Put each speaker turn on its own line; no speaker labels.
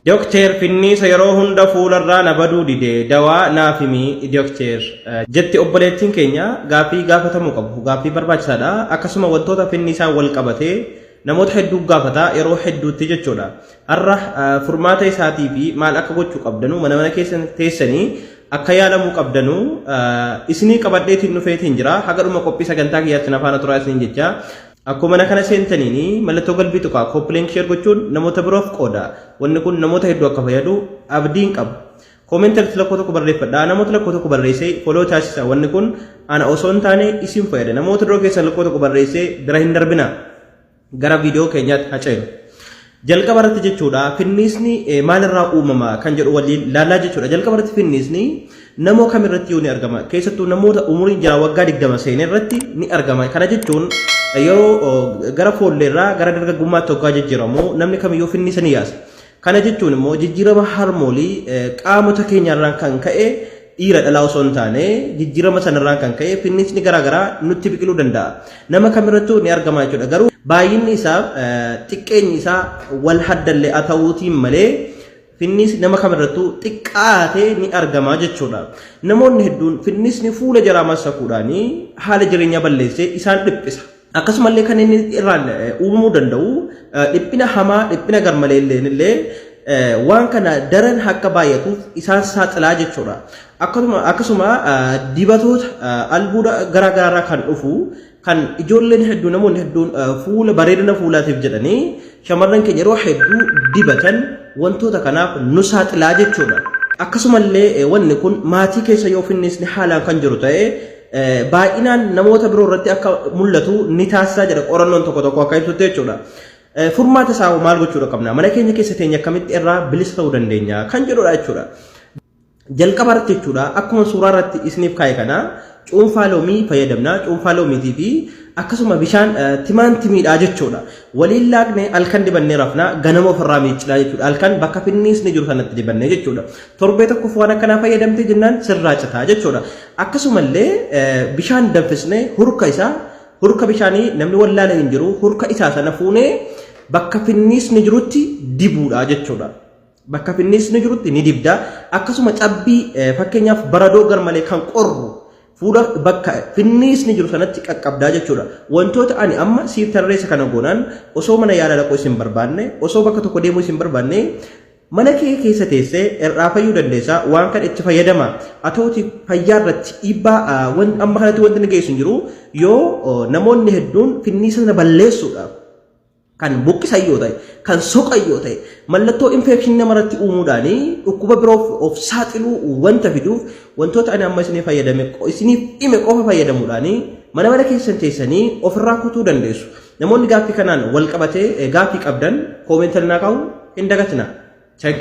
Dokteer, finniisa yeroo hunda fuularraa na baduu dide, dawaa naaf himi dokteer, jetti obboleettiin keenya. Gaaffii gaafatamuu qabu, gaaffii barbaachisaadha. Akkasuma wantoota finniisaan wal qabatee namoota hedduu gaafata yeroo hedduutti jechuudha. Har'a furmaata isaatii fi maal akka gochuu qabdanu, mana mana keessan teessanii akka yaalamuu qabdanu isinii qabadheetiin dhufeetiin jira. Haga dhuma qophii sagantaa kiyyaatti na faana turaa isiniin jecha. Akkuma mana kana seentaniin mallattoo galbii tuqaa, copy link, share gochuun namoota biroof qooda. Wanni kun namoota hedduu akka fayyadu abdiin qaba. Comment irratti lakkoo tokko barreeffadhaa. Namoota lakkoo tokko barreessee follow taasisa. Wanni kun ana osoo hin taane isin fayyada. Namoota biroo keessan lakkoo tokko barreessee bira hin darbina. Gara viidiyoo keenyaatti haa ceenu. Jalqaba irratti jechuudha, finniisni maalirraa uumama kan jedhu waliin laallaa jechuudha. Jalqaba irratti finniisni namoo kamirratti ni argama. Keessattuu namoota umuriin jara waggaa 20 seene irratti ni argama. Kana jechuun yeroo gara foolleerraa gara dargaggummaatti waggaa jijjiiramu namni kamiyyuu finniisa ni yaasa. Kana jechuun immoo jijjiirama harmoolii qaamota keenyarraan kan ka'e, dhiira dhalaa osoo hin taane, jijjiirama sanarraan kan ka'e finniisni garaagaraa nutti biqiluu danda'a. Nama kamirrattuu ni argama jechuudha. Garuu baay'inni isaa, xiqqeenyi isaa wal haddallee haa ta'uutiin malee, finniisni nama kamirrattuu xiqqaatee ni argama jechuudha. Namoonni hedduun finniisni fuula jaraa massakuudhaan haala jireenyaa balleessee isaan dhiphisa. Akkasumallee kan inni irraan uumamuu danda'u dhiphina hamaa, dhiphina garmalee illee waan kana daran akka baay'atuuf isaan saaxilaa jechuudha. Akkasuma dibatoota albuuda garaagaraa kan dhufu, kan ijoolleen hedduu, namoonni hedduun fuula bareedina fuulaatiif jedhanii shamarran keenya yeroo hedduu dibatan, wantoota kanaaf nu saaxilaa jechuudha. Akkasumallee wanni kun maatii keessa yoo finniisni haalaan kan jiru ta'e, baay'inaan namoota biroo irratti akka mul'atu ni taasisaa jedha qorannoon tokko tokko akka ibsutti jechuudha. Furmaata isaa maal gochuudha qabna? Mana keenya keessa teenya akkamitti irraa bilisa ta'uu dandeenya kan jedhudha jechuudha. Jalqaba irratti jechuudha, akkuma suuraa irratti isiniif kaa'e kana, cuunfaa loomii fayyadamna. Cuunfaa loomiitii fi akkasuma bishaan timaantimiidha jechuudha. Waliin laaqnee halkan dibannee rafna, ganama ofirraa miiccinaa jechuudha. Halkan bakka finniisni jiru sanatti dibannee jechuudha. Torbee tokkoof waan akkanaa fayyadamtee jennaan sirraa citaa jechuudha. Akkasumallee bishaan danfisnee hurka isaa, hurka bishaanii namni wallaala hin jiru, hurka isaa sana fuunee bakka finniisni jirutti dibuudha jechuudha. Bakka finniisni jirutti ni dibda. Akkasuma cabbii, fakkeenyaaf baradoo garmalee kan qorru, fuula bakka finniisni jiru sanatti qaqqabdaa jechuudha. Wantoota ani amma siif tarreessa kana goonaan, osoo mana yaala dhaquu isin barbaanne, osoo bakka tokko deemuu isin barbaanne, mana kee keessa teessee irraa fayyuu dandeessa. Waan kan itti fayyadama. Haa ta'uti fayyaa irratti dhiibbaa amma kanatti wanti inni geessu hin jiru. Yoo namoonni hedduun finniisa sana balleessuudhaaf kan buqqisan yoo ta'e, kan soqan yoo ta'e, mallattoo infekshinii namarratti uumuudhaan dhukkuba biroof of saaxiluu wanta fiduuf, wantoota ani amma isinii fayyadame, isiniif hime qofa fayyadamuudhaan mana mana keessan teessanii ofirraa kutuu dandeessu. Namoonni gaaffii kanaan wal qabatee gaaffii qabdan comment naa kaa'u hin dagatina.